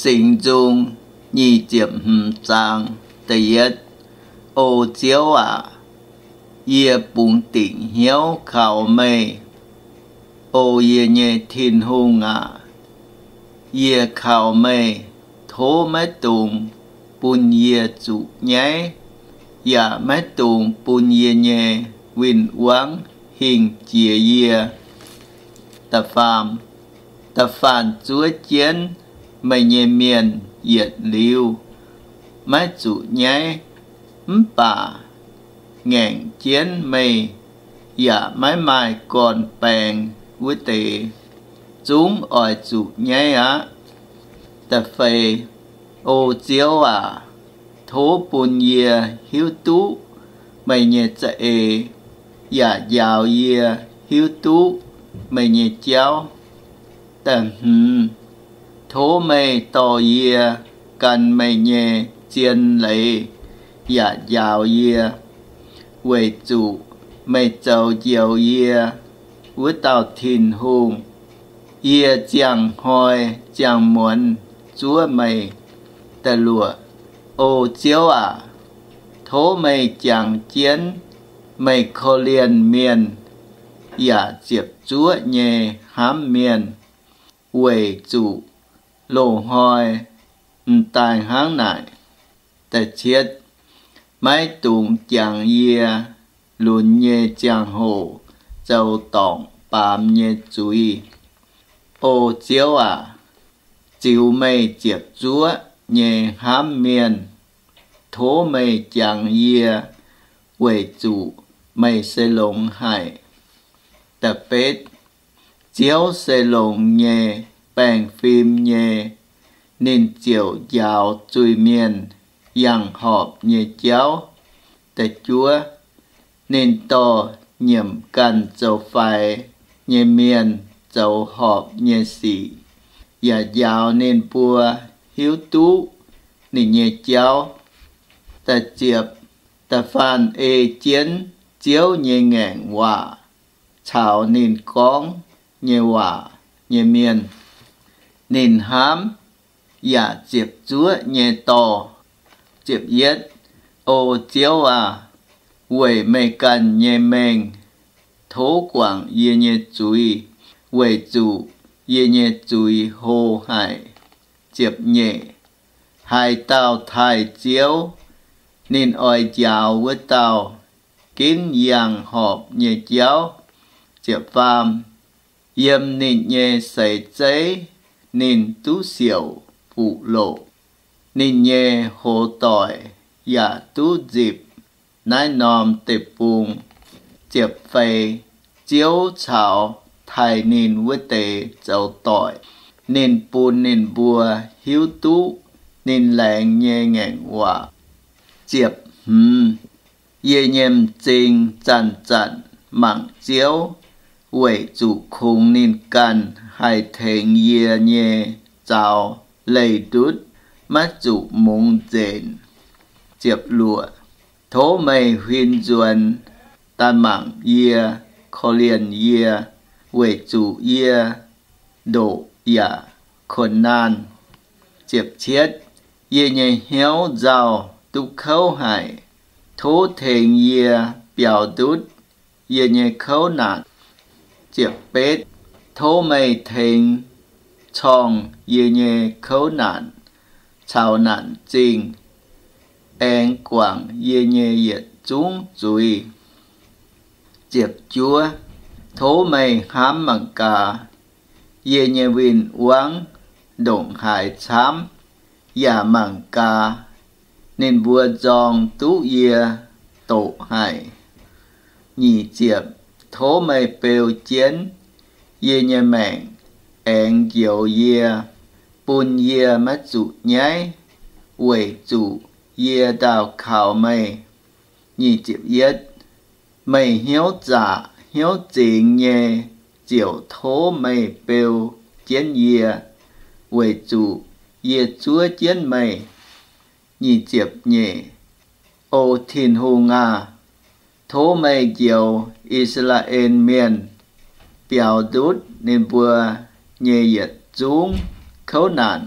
Singx Nzung nyic ziepc hmz zaang da'yietv. O Ziouv aac, yie bungx dingc hnyouv kaux meih. O yie nyei Tin-Hungh aac, yie kaux meih. Tov maiv dungx bun yie zuqc nyaiv, yaac maiv dungx bun yie nyei win-wangv hingh jiex yie. Da'faam, da'faanh zuov jienv meih nyei mienh yietc liuz maiv zuqc nyaiv, mv baac ngaengc jienv meih yaac maiv maaih gorn-baeng wuov deix zungv oix zuqc nyaiv aqv. Da'feix, O Ziouv aac, tov bun yie hiuv duqv meih nyei za'eix, yaac njaaux yie hiuv duqv meih nyei jauv. Da'hmz, tov meih dorh yie gan meih nyei zien leiz yaac njaaux yie, weic zuqc meih zoux njoux yie wuov dauh Tin-Hungh. Yie ziangh hnoi ziangh muonz zuov meih. Da'luoqc, O Ziouv aac, tov meih jangx jienv meih korv-lienh mienh yaac ziepc zuoqv nyei hnamv mienh, weic zuqc loz-hnoi m'daaih hnangv naaic. Da'cietv, maiv dungx jangx yie lunx nyei ziangh hoc zoux dorngc baamz nyei zuiz. O Ziouv aac, ziux meih ziepc zuoqv nyei hnamv mienh. Tov meih jangx yie, weic zuqc meih se longx haic. Da'betv, Ziouv se longx nyei, baengh fim nyei. Ninh ziouc njaaux zuiz-mienh yangh horpc nyei jauv. Da'juov, ninh dorh nyiemc ganh zoux faix nyei mienh zoux horpc nyei sic, yaac njaaux ninh mbuo hiuv duqv ninh nyei jauv. Da'ziepc, da'faanh ei jienv Ziouv nyei ngaengc waac caux ninh gorngv nyei waac nyei mienh, ninh hnamv yaac ziepc zuoqv nyei dorh. Ziepc yietv, O Ziouv aac, weic meih ganh nyei mengh tov guangc yie nyei zuiz, weic zuqc yie nyei zuiz hlo haic. Ziepc nyeic, haaix dauh taaih Ziouv, ninh oix njaaux wuov dauh ginv yangh horpc nyei jauv. Ziepc faam, yiem ninh nyei seix zeiv ninh duqv siouc fuqv loqc, ninh nyei hoz doic yaac duqv nzipc naaiv norm deic-bung. Ziepc feix, Ziouv caux taaih ninh wuov deix zoux doic, ninh bun ninh mbuo hiuv duqv ninh laengz nyei ngaengc waac. Ziepc hmz, yie nyei m'zing zanc-zanc mangc Ziouv, weic zuqc kungx ninh ganh haih tengx yie nyei zaux leih ndutv, maiv zuqc mungz nzenc. Ziepc luoqc, tov meih huin nzuonx daaih mangc yie, korv-lienh yie, weic zuqc yie ndoqc yaac konx naanh. Ziepc cietv, yie nyei hnyouv nzauh duqv kouv haic. Tov tengx yie biaux ndutv yie nyei kouv naanc. Ziepc betv, tov meih tengx corngh yie nyei kouv naanc caux naanc zingh, aengx guangc yie nyei yietc zungv zuiz. Ziepc juov, tov meih hnamv mangc gaax yie nyei win-wangv ndongc haaix camv, yaac mangc gaax ninh mbuo nzorng duqv yie doqc haic. Nyic ziepc, tov meih beu jienv yie nyei maengc aengx njoux yie, bun yie maiv zuqc nyaiv, weic zuqc yie ndaauh kaux meih. Nyic ziepc yietv, meih hnyouv zaqc hnyouv zingx nyei, ziouc tov meih beu jienv yie, weic zuqc yie zuov jienv meih. Nyic ziepc nyeic, O Tin-Hungh aah! Tov meih njoux I^saa^laa^en Mienh, biaux ndutv ninh mbuo nyei yietc zungv kouv naanc.